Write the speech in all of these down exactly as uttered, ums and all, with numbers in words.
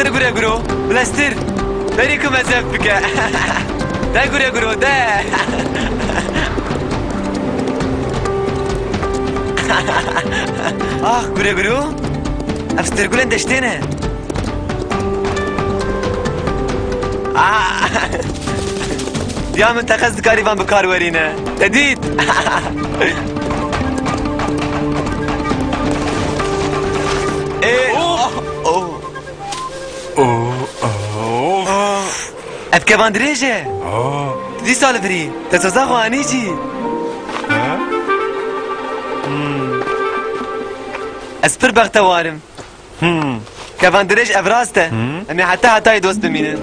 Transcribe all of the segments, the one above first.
Gure guro, bilestir. Derî ku me zeft bike. De gure guro, de. Ah, gure guro. Ev stirgulên deştê ne. Ah. Ya min teqez dikarî van bi kar werîne. Te dît? Ê, oh, oh. Oh, oh. Ev kevan dirêj e. Oh. Tu dîsa li virî. Te soza xwe anî jî. Ha? Hmm. Ez pir bextewar im. Hmm. Kevan dirêj ev rast e. Hmm. Em ê heta hetayê dost bimînin.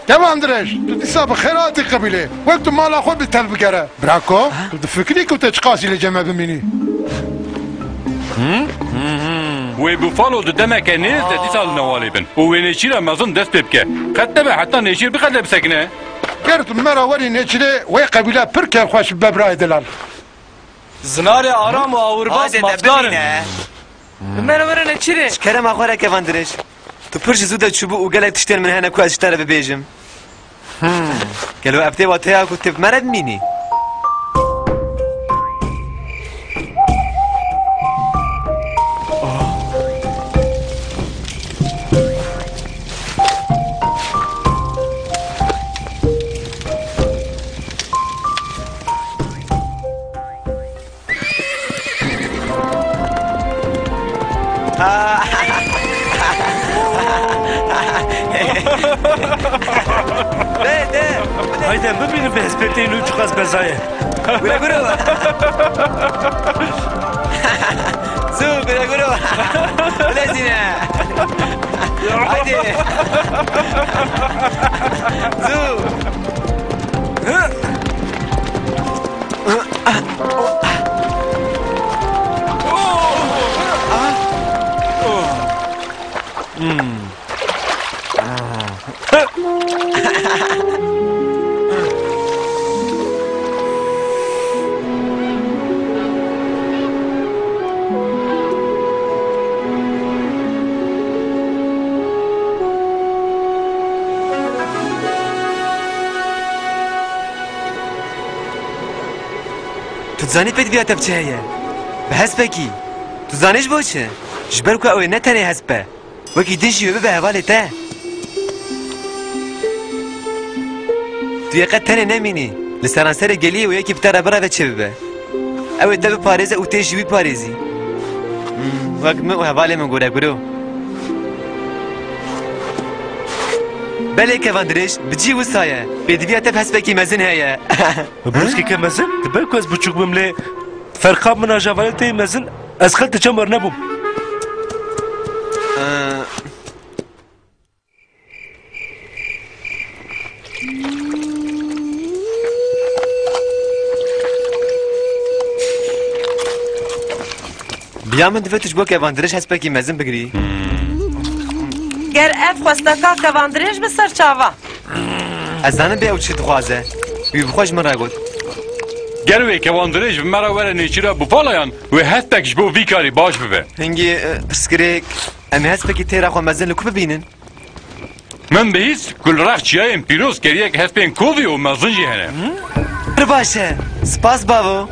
Kevan dirêj, tu dîsa bi xêr hatî qebîlê. Wek tu mala xwe bi tev bigere. Brako, ha? Tu difikirî ku te çiqasî li cem me bimînî? Wê bufalo di demeke nêz de dîsa li newalê bin û wê nêçîra mezin dest pê bike. Qet nebe heta nêçîr biqede bisekine. Ger tu me re werî nêçîrê, wê qebîle pir kêfxweş bibe birayê delal. Zinarê aram û awirbaz mafdar in. Bi me re were nêçîrê. Ji kerema xwe re kevan dirêj. Tu pir ji zû de çûbû û gelek tiştên min hene ku ez ji te re bibêjim. Hmm. Gelo ev tê wateya ku tu bi me re bimînî? De, de. Hayde, bibînin vê hespê tê nû çiqas bezaye. Gure, gure. Zû, gure, gure. Bilezîne. Haydi. Zû. Tu dizanî pêdiviya te bi çi heye? Bi hespekî. Tu zanî ji bo çi? Ji ber ku ew ê ne tenê hesp be. Wekî din jî wê bibe hevalê te. Tu yê qet tenê nemînî. Li seranserê geliyê wê yekî bi te re bireve çêbibe. Ew ê te biparêze û tê jî wî parêzî. Hmm, wek min û hevalê min gore guro. Belê kevan dirêj, bi cî wisa ye. Pêdiviya te bi hespekî mezin heye. Bi brûskeke mezin? Dibe ku ez biçûk bim lê ferqa min a ji hevalê te yê mezin, ez xel diçem wernebûm. Bi ya min divê tu ji bo kevandirêj hespekî mezin bigirî. Ger ev xwesteka kevandirêj bi ser çava. Ez zanim bê ew çi dixwaze. Wî bi xwe ji min re got. Ger wê kewandirêj bi me re were nêçîra bufalayan, wê hestek ji bo vî karî baş bibe. Hingî, e, pirsgirêk, em ê hespekî têra xwe mezin li ku bibînin? Min bihîst ku li rex çiyayên pîroz keriyek hespên kovî û mezin jî hene. Pir baş e. Spas bavo.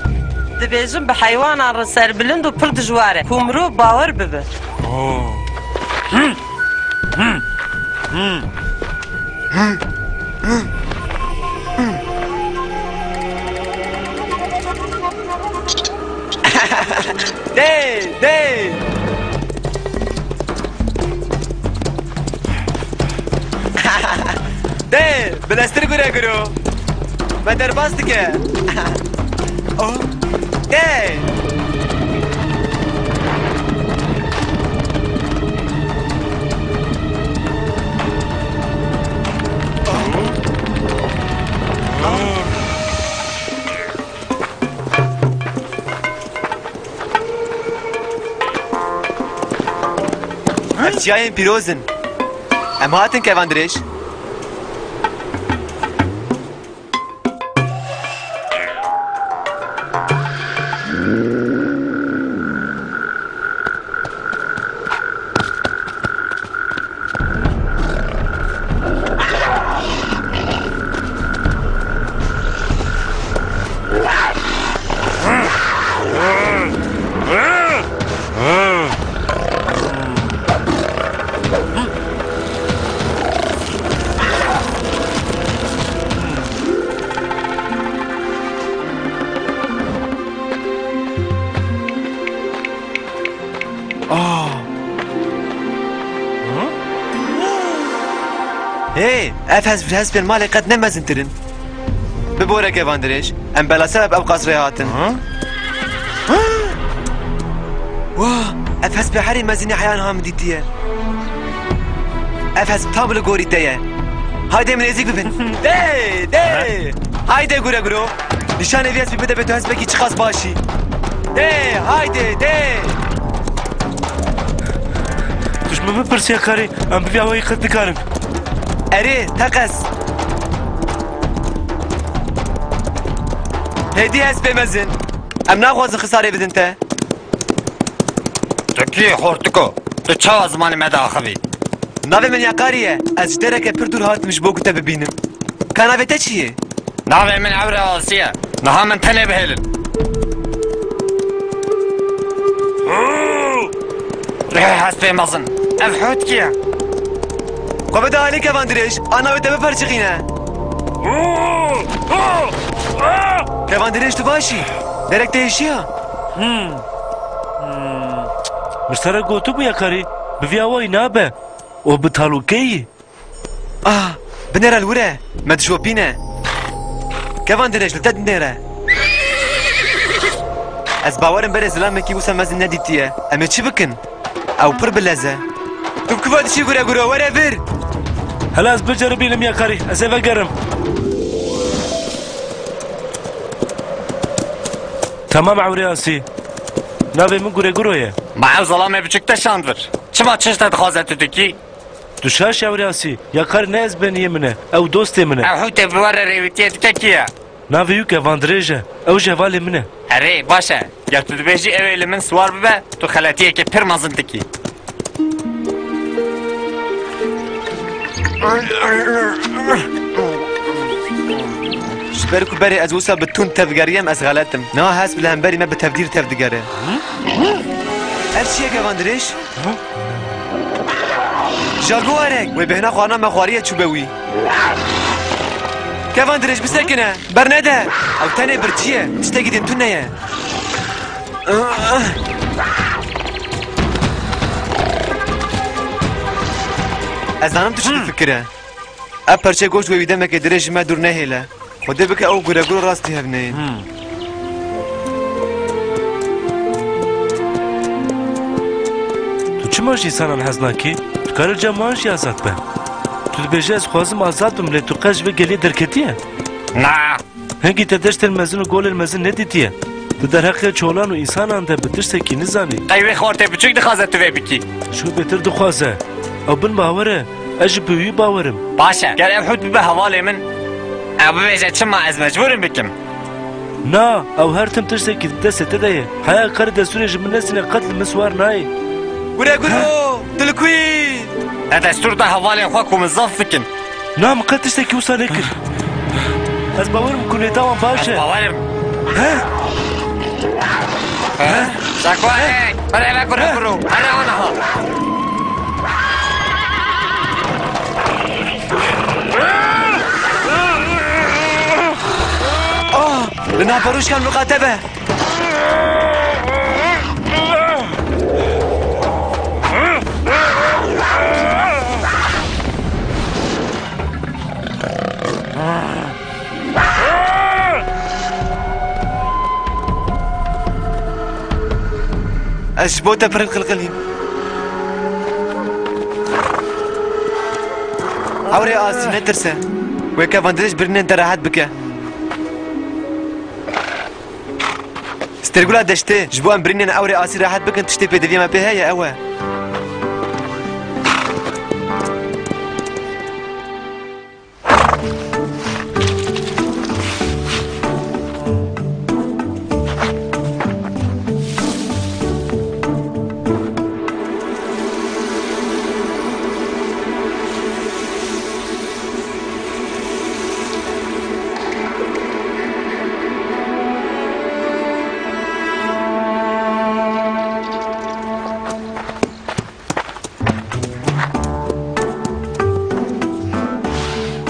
Dibêjin bi heywanan re serbilind û pir dijwar e ku mirov bawer bibe. Oh. Dê, dê. Dê, bileztir gure guro. Me derbas dike. Oh. Dê. Ev çiyayên pîroz in. Em hatin kevandirêj. Ah. Hê, ev hesp ji hespên malê qet ne mezintir in. Bibore kevandirêj, em bela sebeb ew qas rê hatin. Wah, ev hespê herî mezinê heya niha min dîtiye. Ev hesp tam li gorî te ye. Hayde min nêzîk bibin. Dê, dê. Hayde gure guro. Nîşanê vî hespî bide be tu hespekî çiqas baş î. Dê, hayde, dê. Tu ji min bipirsiya karî, em bi vî awayî qet nikarin. Erê, teqez. Hêdî hespê mezin. Em naxwazin xisarê bidin te. Tu kî xortiko? Tu çawa zimanê me diaxivî? Navê min Yakarî ye. Ez ji dereke pir dûr hatim ji bo ku te bibînim. Ka navê te çi ye? Navê min Ewre Asî ye. Niha min tenê bihêlin. Rihê hespê mezin. Ev hût kî ye? Xwe bide alî kevan dirêj. A navê te biperçiqîne. Kevan dirêj tu baş î? Derek te êşiya? Hmm. Hmm. Min ji te re gotibû Yakarî, bi vî awayî nabe. O bi talûkeyî. Ah, binêre li wir e. Me dişopîne. Kevan dirêj li te dinêre. Ez bawerim berê zilamekî wisa mezin nedîtiye. Em ê çi bikin? Ew pir bilez e. Tu bi kuva dişî gure guro, were vir. Hela ez biceribînim Yakarî. Ez ê vegerim. Tamam Ewrê Asî. Navê min Gure Guro ye. Ma ew zelamê biçûk te şand vir. Çima çi ji te dixwaze tu dikî? Tu şaş Ewrê Asî. Yakarî ne ezbeniyê min e. Ew dostê min e. Ew hûtê bi we re rêwîtiyê dike kî ye? Navê wî Kevan Dirêj e. Ew jî hevalê min e. Erê, baş e. Ger tu dibêjî ew ê li min siwar bibe, tu xeletiyekê pir mezin dikî. Ji ber ku berê ez wisa bi tund tevgeriyem, ez xelet im. Niha hesp li hemberî me bi tevdîr tevdigere. Ev çi ye Kevan Dirêj? Jaguarek! Wê bêhna xwarina me xwariye çûbe wî. Kevan Dirêj bisekine! Bernede! Ew tenê birçî ye. Tiştekî din tune ye. Ez zanim tu çi difikire. Ev perçe goşt wê wî demekê dirêj ji me dûr nehêle. Xwedê bike ew gureguro rastî hev neyên. Hmm. Tu çima ji însanan hez nakî? Tu karî li cem wan jî azad be. Tu dibêjî ez dixwazim azad bim, lê tu qet ji vê geliyê derketiye? Na. Hingî te deştên mezin û golên mezin nedîtiye. Tu derheqê çolan û însanan de bi tiştekî nizanî. Qey wê xortê biçûk dixwaze tu vê bikî? Ji wî bêtir dixwaze. Ew bin bawer e. Ez jî bi wî bawer im. Baş e. Ger ev hût bibe hevalê min, ew bibêje çima ez mecbûr im bikim? Na, ew her tim tiştekî di destê te de ye. Heya karî destûrê ji min nesîne qet li min siwar nayê. Gure guro, tu li ku yî? Te destûr da hevalên xwe ku min zaf bikin. Na, min qet tiştekî wisa nekir. Ez bawer im ku nêta wan baş e. Ez bawer im. He? He? Jaguarek, berê me gure guro. Here aniha. Ah, li nav berûşkan miqate be. Ez ji bo te pir qilqilîm. Ewrê Asî, netirse. Wê kevan dirêj birînên te rehet bike. Stêrgula deştê, ji bo em birînên ewrê Asî rehet bikin, tiştê pêdiviyê me pê heye, ew e.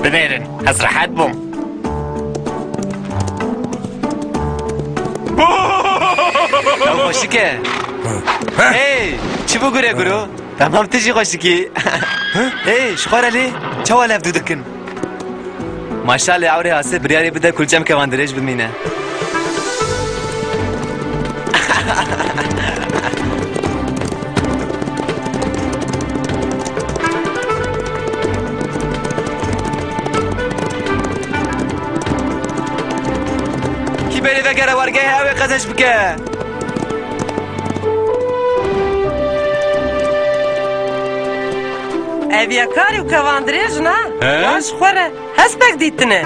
Binêrin, ez rehet bûm. Ew xweşik e. Hey, çi bû gure guro? Tamam, tu jî xweşikî. Hey, ji xwe re lê, çawa levdû dikin? Maşalê ewrê Asê biryarê bide kulçem kevan dirêj bimîne. Kî berê vegere wergehê ew ê qezenc bike. Ev ya karî û kevan dirêj na? He? Wan ji xwe re hespek dîtine.